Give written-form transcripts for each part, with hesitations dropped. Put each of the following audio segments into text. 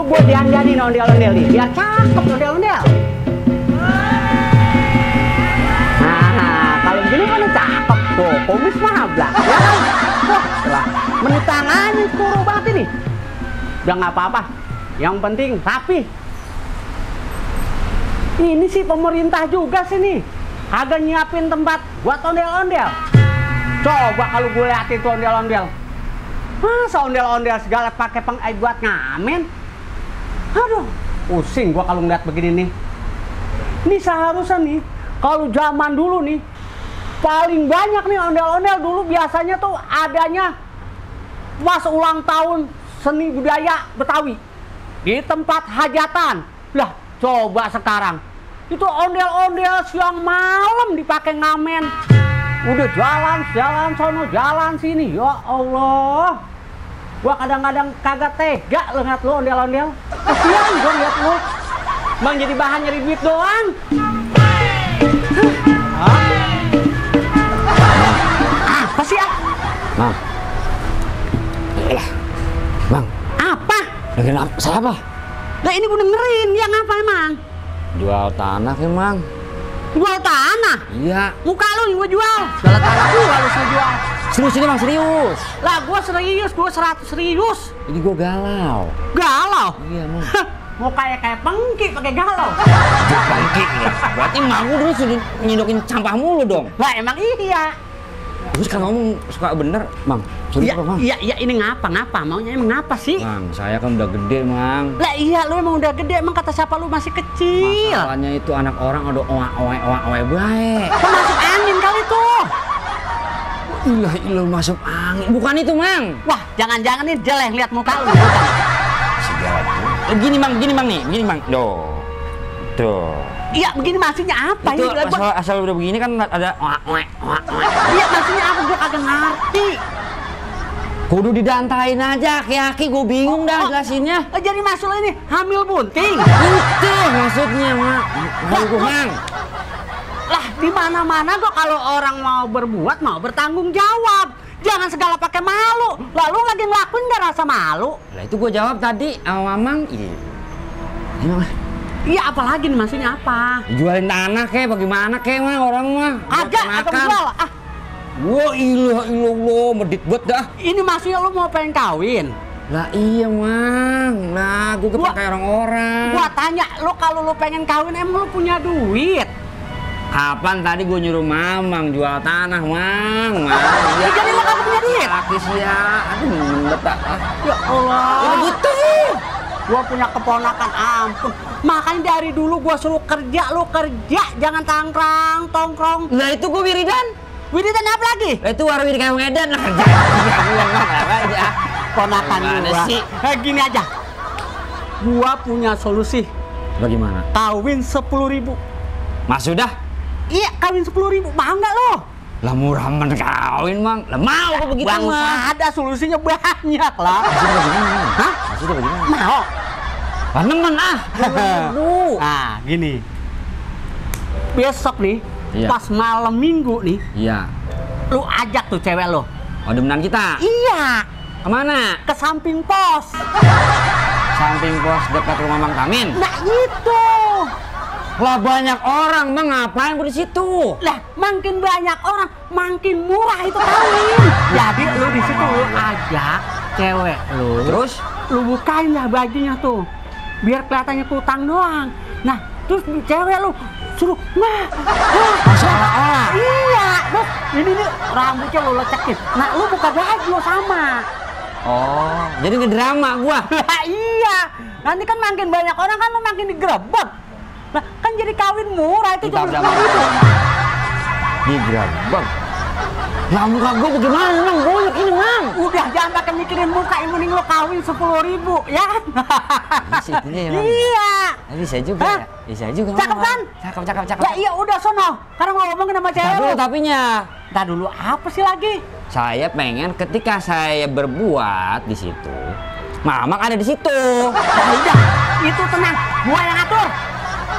Buat dianjanin ondel-ondel nih, biar cakep ondel-ondel. Nah, kalau gini kan cakep tuh, kumis mah blak. Ya kan? Wah, lah, menit tangannya kurang banget ini. Udah nggak apa-apa, yang penting rapi. Ini sih pemerintah juga sih nih, kagak nyiapin tempat buat ondel-ondel. Coba kalau gue liatin tuh ondel-ondel, masa ondel-ondel segala pakai buat ngamen. Aduh, pusing gua kalau ngeliat begini nih. Ini seharusnya nih, kalau zaman dulu nih, paling banyak nih ondel-ondel dulu biasanya tuh adanya pas ulang tahun seni budaya Betawi di tempat hajatan. Lah, coba sekarang itu ondel-ondel siang malam dipakai ngamen. Udah jalan sono, jalan sini. Ya Allah. Gua kadang-kadang kagak tega lihat lu ondel-ondel. Kasihan gua lihat lu. Bang jadi bahan nyari duit doang. Apa sih ah? Bang. Iyalah. Bang. Apa? Lagi saya apa? Lah ini gua dengerin, dia ngapa emang? Jual tanah emang. Jual tanah? Iya. Muka lu yang gua jual. Segala tanah gua lu jual. Serius ini bang, serius. Lah gua serius, gua 100 serius. Ini gua galau. Galau? Iya bang. Mau kayak pengki pakai galau. Pengki ya. Berarti mak gua dulu sudah nyedokin sampah mulu dong. Lah emang iya. Terus kan ngomong suka bener, bang. Serius apa bang? Iya ini ngapa? Maunya emang ngapa sih? Bang, saya kan udah gede bang. Lah iya lu emang udah gede, emang kata siapa lu masih kecil? Masalahnya itu anak orang udah oe baik. Masuk angin kali tuh. Ilah masuk angin. Bukan itu, Mang. Wah, jangan-jangan nih jelek lihat muka lu. Gini, Mang nih. Gini, Mang. Tuh. Iya, begini maksudnya apa itu ini? Asal udah begini kan ada Iya, maksudnya apa? Gua kagak ngerti. Kudu didantain aja, aki-aki. Gue bingung dah jelasinnya. Jadi masalah ini hamil bunting. Itu maksudnya, Mang. Mang. Lah, di mana-mana kok kalau orang mau berbuat mau bertanggung jawab. Jangan segala pakai malu. Lalu lagi ngelakuin nggak rasa malu. Lah itu gue jawab tadi sama Mamang. Iya. Gimana? Iya, apalagi nih maksudnya apa? Jualin tanah kek, bagaimana kek mah orang mah? Agak atau jual? Ah. Wah, ilah, medit banget dah. Ini maksudnya lu mau pengen kawin? Lah iya, Mang. Nah, gue kayak orang-orang. Gua tanya, lu kalau lu pengen kawin emang lu punya duit? Kapan tadi gue nyuruh Mamang jual tanah, Mang? Ya, jadi lo kagak punya duit? Akis ya. Aduh, betah. Ya Allah. Ya begitu. Gua punya keponakan, ampun. Makanya dari dulu gua suruh kerja, lu kerja, jangan tongkrong. Nah itu gue wiridan. Wiridan apa lagi? Nah, itu warung di Kampung Edan lah kerja. Ponakan gua. Gini aja. Gua punya solusi. Bagaimana? Kawin 10.000. Mas sudah? Iya, kawin 10.000. Mau nggak lo? Lah murah men kawin, Mang. Lah mau kok begitu mah. Bangsa ada solusinya banyak lah. Maksudnya bagaimana? Hah? Maksudnya bagaimana? Mau? Lah nemen ah. Nah, gini. Besok nih, iya. Pas malam minggu nih, iya. Lu ajak tuh cewek lo. Oh, demenan kita? Iya. Kemana? Ke samping pos. Samping pos dekat rumah Mang Tamin? Nah itu. Lah banyak orang, Mang, ngapain gue di situ? Lah, makin banyak orang, makin murah itu kawin. Jadi lu di situ lu ajak cewek lu. Terus lu bukain lah bajunya tuh. Biar kelihatannya kutang doang. Nah, terus cewek lu suruh masalah. Iya, terus ini nih rambutnya lu lecekin. Nah, lu buka baju sama. Oh, jadi ngedrama gua. Iya. Nanti kan makin banyak orang kan lu makin digerebek. Nah, kan jadi kawin murah itu cuma 10.000. Digerebek. Lah muka gua bagaimana, Mang? Banyak ini, Mang. Udah jangan pakai mikirin muka, yang mending lo kawin 10.000, ya kan? Bisa itu ya, Bang. Iya. Bisa juga Hah? ya? Bisa juga. Cakep Bang. kan? Cakep. Ya iya udah sono. Karena ngomongin sama cewek. Ntar dulu lo. tapinya. Ntar dulu apa sih lagi? Saya pengen ketika saya berbuat di situ, Mamang ada di situ. Ya udah, itu tenang. Gua yang atur.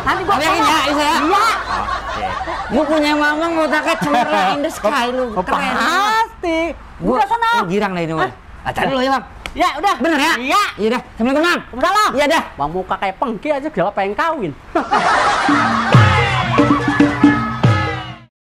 Nanti gua Yakin ya, Isa ya? Iya. Oke. Lu punya Mamang otaknya cemerlang in the sky lu. Oh, Keren. pasti. Udah sono. Girang lah ini mah. Tadi dulu ya, Bang. Ya udah. Bener ya? Iya. Iya dah. Assalamualaikum, Bang. Waalaikumsalam. Iya dah. Bang muka kayak pengki aja segala pengen kawin.